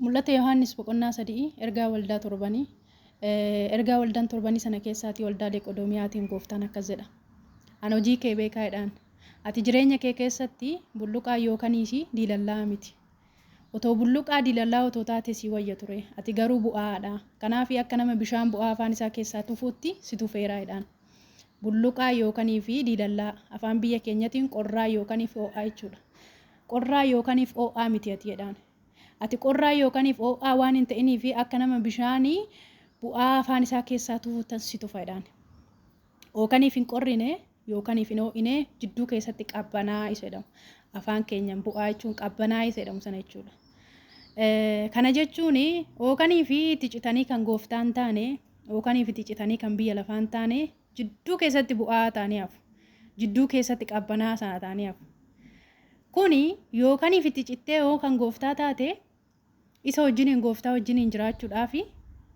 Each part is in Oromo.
Mul'ata Yohaannis boqonnaa 3 ergaa waldaa torbanii. Ergaa waldaan torbanii sana keessaatii waldaa Leqodoomiyaatiin gooftaan akkas jedha. An hojii kee beekaa jedhaan. Ati jireenya kee keessatti bulluqaa yookaniisi diilallaa'aa miti. Otoo bulluqaa diilallaa'aa otoo taate sii wayya ture. Ati garuu bu'aa'aadha. Kanaafi akka nama bishaan bu'aa afaan isaa keessaa tufuutti si tufeera jedhaan. Bulluqaa yookanii fi diilallaa afaan biyya keenyatiin qorraa yookaniif oo'aa jechuudha. Qorraa yookaniif oo'aa miti ati jedhaan. Ati qorraa yookaniif oo'aa waan hin ta'iniif akka nama bishaanii bu'aa afaan isaa keessaa tufuuttan si tufa jedhaan. Ookaniif hin qorrine yookaniif hin oo'ine jidduu keessatti qabbanaa isa jedhamu. Afaan keenyan bu'aa jechuun qabbanaa isa jedhamu sana jechuudha. Kana jechuun ookanii fi itti citanii kan gooftaan taane ookanii fi itti citanii kan biyya lafaan taane jidduu keessatti bu'aa ta'anii hafu. Jidduu keessatti qabbanaa sana ta'anii hafu. Kuni yookaniif itti cittee yoo kan gooftaa taate isa wajjiniin gooftaa wajjiniin jiraachuudhaaf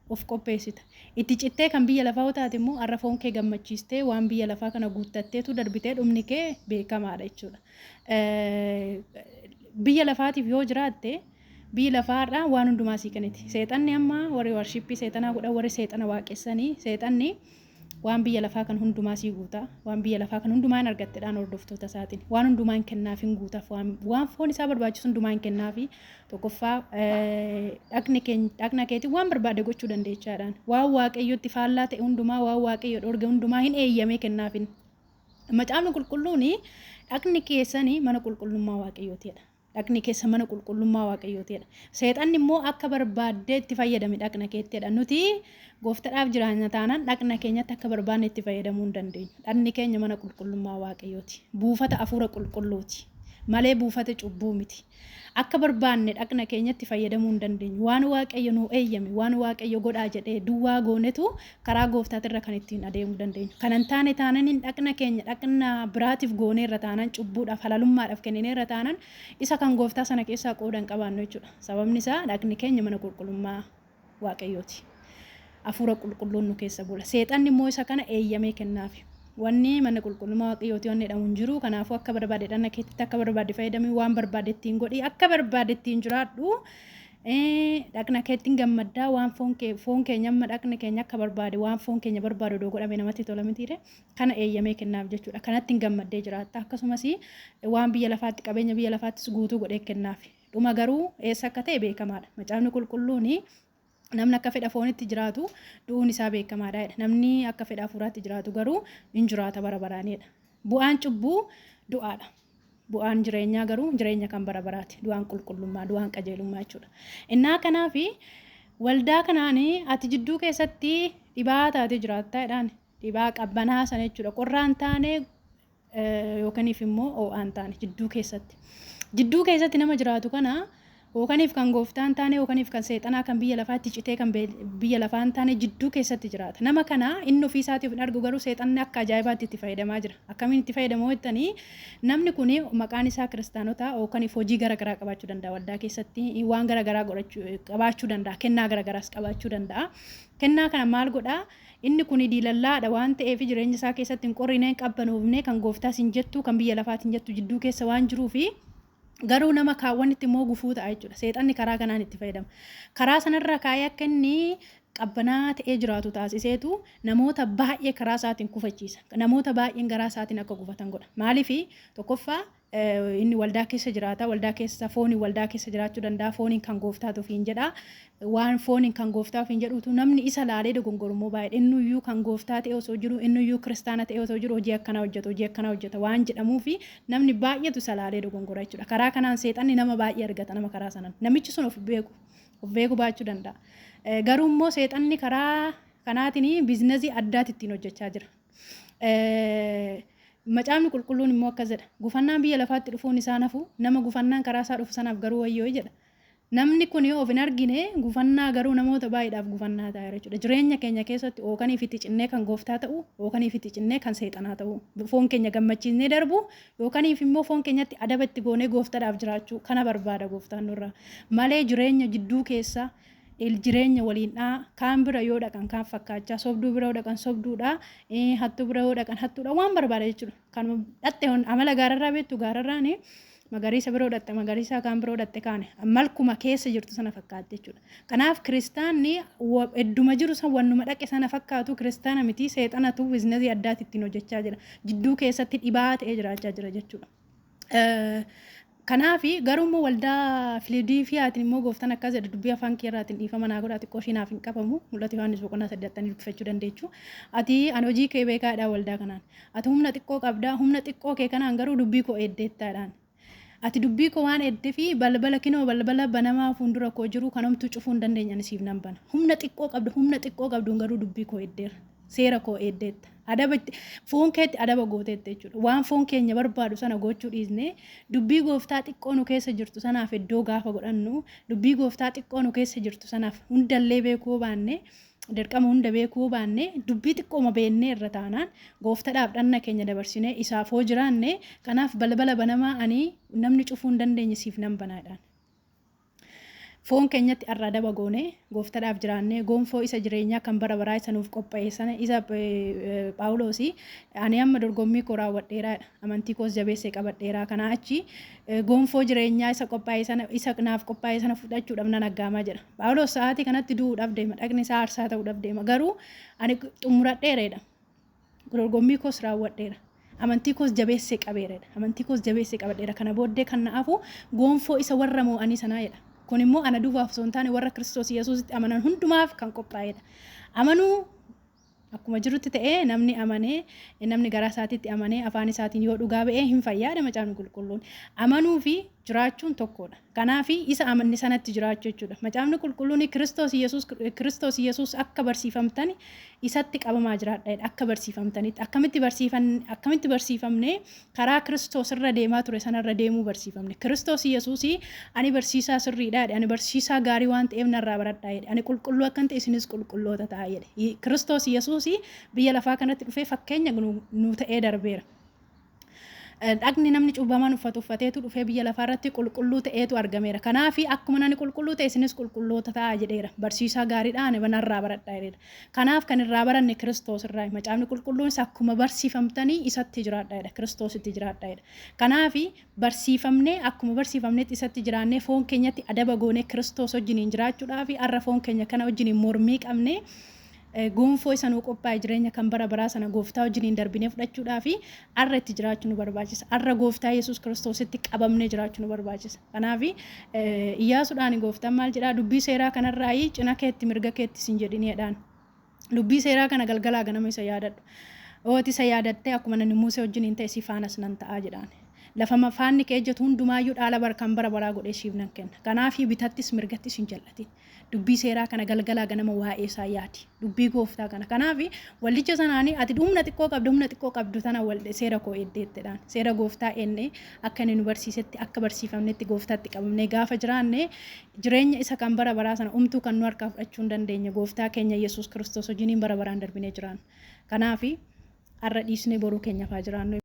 of qopheessita. Itti cittee kan biyya lafaa yoo taate immoo har'a foon kee gammachiistee waan biyya lafaa kana guuttatteetu darbitee dhumni kee beekamaadha jechuudha. Biyya lafaatiif yoo jiraatte biyyi lafaarraa waan hundumaa sii kenniti. Seexanni amma warri warshippii seexanaa godhan warri seexana waaqessanii seexanni waan biyya lafaa kan hundumaa sii guuta. Waan biyya lafaa kan hundumaa hin argattedhaan hordoftoota isaatiin. Waan hundumaa hin kennaaf hin guutaaf. Waan foon isaa barbaachisu hundumaa hin kennaafi. Tokkoffaa dhaqni keenya dhaqna keetiin waan barbaade gochuu dandeechaadhaan. Waan waaqayyotti faallaa ta'e hundumaa waan waaqayyo dhorge hundumaa hin eeyyamee kennaafin. Macaafni qulqulluun dhaqni keessanii mana qulqullummaa waaqayyootiidha. Dhaqni keessa mana qulqullummaa waaqayyootiidha. Seexanni immoo akka barbaaddee itti fayyadame dhaqna keettidha. Nuti gooftadhaaf jiraanna taanaan dhaqna keenyatti akka barbaanne itti fayyadamuu hin dandeenyu. Dhaqni keenya mana qulqullummaa waaqayyooti. Buufata hafuura qulqulluuti. Malee buufata cubbuu miti. Akka barbaanne dhaqna keenyatti fayyadamuu hin dandeenyu. Waan waaqayyo nuu eeyyame, waan waaqayyo godhaa jedhee duwwaa goonetu karaa gooftaatirra kan ittiin adeemuu dandeenyu. Kan hin taane taananiin dhaqna keenya dhaqna biraatiif gooneerra taanaan cubbuudhaaf halalummaadhaaf kennineerra taanaan isa kan gooftaa sana keessaa qooda hin qabaannu jechuudha. Sababni isaa dhaqni keenya mana qulqullummaa waaqayyooti. Hafuura qulqulluun nu keessa bula. Seexanni immoo isa kana eeyyamee kennaafi. Wanni mana qulqullummaa waaqayyooti wanni jedhamu hin jiru. Kanaafuu akka barbaade dhaqna keetitti akka barbaade fayyadamii waan barbaade ittiin godhi akka barbaade ittiin jiraadhu. Dhaqna keettiin gammaddaa waan foon kee foon keenya amma dhaqni keenya akka barbaade waan foon keenya barbaadu odoo godhame namatti tola mitiire kana eeyyamee kennaaf jechuudha. Kanatti hin gammaddee jiraatta. Akkasumas waan biyya lafaatti qabeenya biyya lafaattis guutuu godhee kennaaf. Dhuma garuu eessa akka ta'e beekamaadha. Macaafni qulqulluun namni akka fedha foonitti jiraatu du'uun isaa beekamaadha jedha. Namni akka fedha hafuuraatti jiraatu garuu hin jiraata bara baraanidha. Bu'aan cubbuu du'aadha. Bu'aan jireenyaa garuu jireenya kan bara baraati. Du'aan qulqullummaa, du'aan qajeelummaa jechuudha. Innaa kanaaf waldaa kanaan ati jidduu keessatti dhibaa taatee jiraatta jedhaan. Dhibaa qabbanaa sana jechuudha. Qorraan taane yookaniif immoo oo'aan taane jidduu keessatti. Jidduu keessatti nama jiraatu kana yookaniif kan gooftaan taane yookaniif kan seexanaa kan biyya lafaatti citee kan biyya lafaa hin taane jidduu keessatti jiraata. Nama kana inni ofii isaatiif hin argu garuu seexanni akka ajaa'ibaatti itti fayyadamaa jira. Akkamiin itti fayyadamu jettanii namni kun maqaan isaa kiristaanota yookaniif hojii gara garaa qabaachuu danda'a waldaa keessatti waan gara garaa godhachuu qabaachuu danda'a kennaa gara garaas qabaachuu danda'a. Kennaa kana maal godhaa? Inni kun diilallaadha waan ta'eef jireenya isaa keessatti hin qorrine hin qabbanoofne kan gooftaas hin jettu kan biyya lafaatti hin jettu jidduu keessa waan jiruufi garuu nama kaawwanitti immoo gufuu ta'a jechuudha. Seexanni karaa kanaan itti fayyadama. Karaa sanarra kaa'ee akka inni qabbanaa ta'ee jiraatu taasiseetu namoota baay'ee karaa isaatiin kufachiisa. Namoota baay'een garaa isaatiin akka gufatan godha. Maaliif tokkoffaa inni waldaa keessa jiraata. Waldaa keessa fooniin waldaa keessa jiraachuu danda'a. Fooniin kan gooftaatu ofiin jedha. Waan fooniin kan gooftaa ofiin jedhutu namni isa laalee dogongoru immoo baay'ee innuyyuu kan gooftaa ta'e osoo jiru innuyyuu kiristaana ta'e osoo jiru hojii akkanaa hojjeta hojii akkanaa hojjeta waan jedhamuufi namni baay'eetu isa laalee dogongora jechuudha. Karaa kanaan seexanni nama baay'ee argata nama karaa sanaan. Namichi sun of beeku baachuu danda'a. Garuu immoo seexanni karaa kanaatiin biizinasii addaati ittiin hojjechaa jira. Macaafni qulqulluun immoo akkas jedha. Gufannaan biyya lafaatti dhufuun isaa nafu nama gufannaan karaa isaa dhufu sanaaf garuu wayyoo jedha. Namni kun yoo of hin argine gufannaa garuu namoota baay'eedhaaf gufannaa ta'eera jechuudha. Jireenya keenya keessatti ookaniif itti cinnee kan gooftaa ta'u, ookaniif itti cinnee kan seexanaa ta'u, foon keenya gammachiisnee darbu, yookaniif immoo foon keenyatti adaba itti goonee gooftadhaaf jiraachuu kana barbaada gooftaan nurraa. Malee jireenya jidduu keessa jireenya waliin dhaa kaan bira yoo dhaqan kaan fakkaachaa sobduu bira yoo dhaqan sobduudha hattuu bira yoo dhaqan hattuudha waan barbaada jechuudha. Kan dhatte amala gaararraa beektu gaararraani Magariisa biroo dhatte magariisa kaan biroo dhatte kaane malkuma keessa jirtu sana fakkaatti jechuudha. Kanaaf kiristaanni edduma jiru san wannuma dhaqe sana fakkaatu kiristaana miti, seexanatu biizinasii addaati ittiin hojjechaa jira. Jidduu keessatti dhibaa ta'ee jiraachaa jira jechuudha. Kanaaf garuu immoo waldaa Filidiifiyaatiin immoo gooftaan akkas jedha, dubbii afaan keerraatiin dhiifama naa godhaa, xiqqoo ishii naaf hin qabamu, Mul'ata Yohaannis boqonnaa 8 dubbifachuu dandeechu. Ati ani hojii kee beekaadha waldaa kanaan. Ati humna xiqqoo qabdaa, humna xiqqoo kee kanaan garuu dubbii koo eeddeettaadhaan. Ati dubbii koo waan eeddefi balbala kinoo balbala banamaa fuuldura koo jiru kan homtuu cufuu hin dandeenye ani siif nan bana. Humna xiqqoo qabdu, humna xiqqoo qabduun garuu dubbii koo eeddeera. Seera koo eeddeetta. Adaba foon keetti adaba gooteetta jechuudha. Waan foon keenya barbaadu sana gochuu dhiisnee dubbii gooftaa xiqqoo nu keessa jirtu sanaaf iddoo gaafa godhannu, dubbii gooftaa xiqqoo nu keessa jirtu sanaaf hundallee beekuu baanne, dirqama hunda beekuu baanne, dubbii xiqqooma beennee irra taanaan gooftadhaaf dhanna keenya dabarsinee isaaf hoo jiraanne, kanaaf balbala banamaa ani namni cufuu hin dandeenye siif nan banaadhaan. Foon keenyatti har'a adaba goone gooftadhaaf jiraannee gonfoo isa jireenyaa kan bara baraa isa nuuf qophaa'e sana isa Phaawulos ani amma dorgommii koo raawwadheeraadha. Amantii koos jabeessee qabadheeraa. Kanaa achi gonfoo jireenyaa isa qophaa'e sana isa naaf qophaa'e sana fudhachuudhaaf nan aggaamaa jedha. Phaawulos sa'aatii kanatti du'uudhaaf deema. Dhagni isaa aarsaa ta'uudhaaf deema. Garuu ani xumuradheereedha. Dorgommii koos raawwadheera. Amantii koos jabeessee qabeeredha. Amantii koos jabeessee qabadheera. Kana booddee kan na hafu gonfoo isa warra moo'anii sanaa jedha. Kun immoo ana duwwaaf osoo hin taane warra Kiristoos Yesuusitti amanan hundumaaf kan qophaa'edha. Amanuu akkuma jirutti ta'ee, namni amanee, namni garaa isaatiitti amanee afaan isaatiin yoo dhugaa ba'ee hin fayyaadha Macaafni Qulqulluun. Amanuu fi jiraachuun tokkodha. Kanaaf isa amanne sanatti jiraachuu jechuudha. Macaafni Qulqulluun Kiristoos Yesuus akka barsiifamtan isatti qabamaa jiraadha jedha. Akka barsiifamtanitti akkamitti barsiifamne? Karaa Kiristoos irra deemaa ture sanarra deemuu barsiifamne. Kiristoos Yesuus ani barsiisaa sirriidha jedhe. Ani barsiisaa gaarii waan ta'eef narraa baradhaa jedhe. Ani qulqulluu akkan ta'e isinis qulqulloota ta'a jedhe. Kiristoos Yesuus biyya lafaa kanatti dhufee fakkeenya nu ta'ee darbeera. Dhagni namni cubbamaan uffatu uffateetu dhufee biyya lafaa irratti qulqulluu ta'eetu argameera. Kanaaf akkuma nani qulqulluu ta'e isinis qulqulloota ta'a jedheera. Barsiisaa gaariidha, ani narraa baradhaa jedheera. Kanaaf kan irraa baranne Kiristoos irraa. Macaafni Qulqulluunis akkuma barsiifamtanii isatti jiraadhaa jedha. Kiristoositti jiraadhaa jedha. Kanaaf barsiifamnee akkuma barsiifamnetti isatti jiraannee foon keenyatti adaba goonee Kiristoos wajjiniin jiraachuudhaaf har'a foon keenya kana wajjiniin mormii qabnee gonfoo isa nuu qophaa'e jireenya kan bara baraa sana gooftaa wajjiniin darbinee fudhachuudhaa fi har'a itti jiraachuu nu barbaachisa. Har'a gooftaa Yesuus Kiristoositti qabamnee jiraachuu nu barbaachisa. Kanaaf Iyyaasuudhaan gooftaan maal jedhaa? Dubbii seeraa kanarraa cina keetti mirga keetti sin jedhiniidhaan. Dubbii seeraa kana galgalaa ganama isa yaadadhu. Ooti isa yaadattee akkuma namni Musee wajjiniin ta'e si faanas nan ta'aa jedhaan. Lafa faanni kee ejjetu hundumaayyuu dhaala kan bara baraa godhee siif nan kenna. Kanaaf bitattis mirgattis hin jal'atin. Dubbii seeraa kana galgalaa ganama waa'ee isaa yaadi. Dubbii gooftaa kana. Kanaaf waldicha sanaanii ati humna xiqqoo qabdu, humna xiqqoo qabdu tana seera koo eeddeettedhaan. Seera gooftaa enne akka inni nu barsiisetti akka barsiifamnetti gooftaatti qabamnee gaafa jiraanne jireenya isa kan bara baraa sana umtuu kan nu harkaa fudhachuu hin dandeenye gooftaa keenya Yesuus Kiristoos wajjiniin bara baraan darbinee jiraanna. Kanaaf har'a dhiisnee boruu keenyaaf haa jiraannu.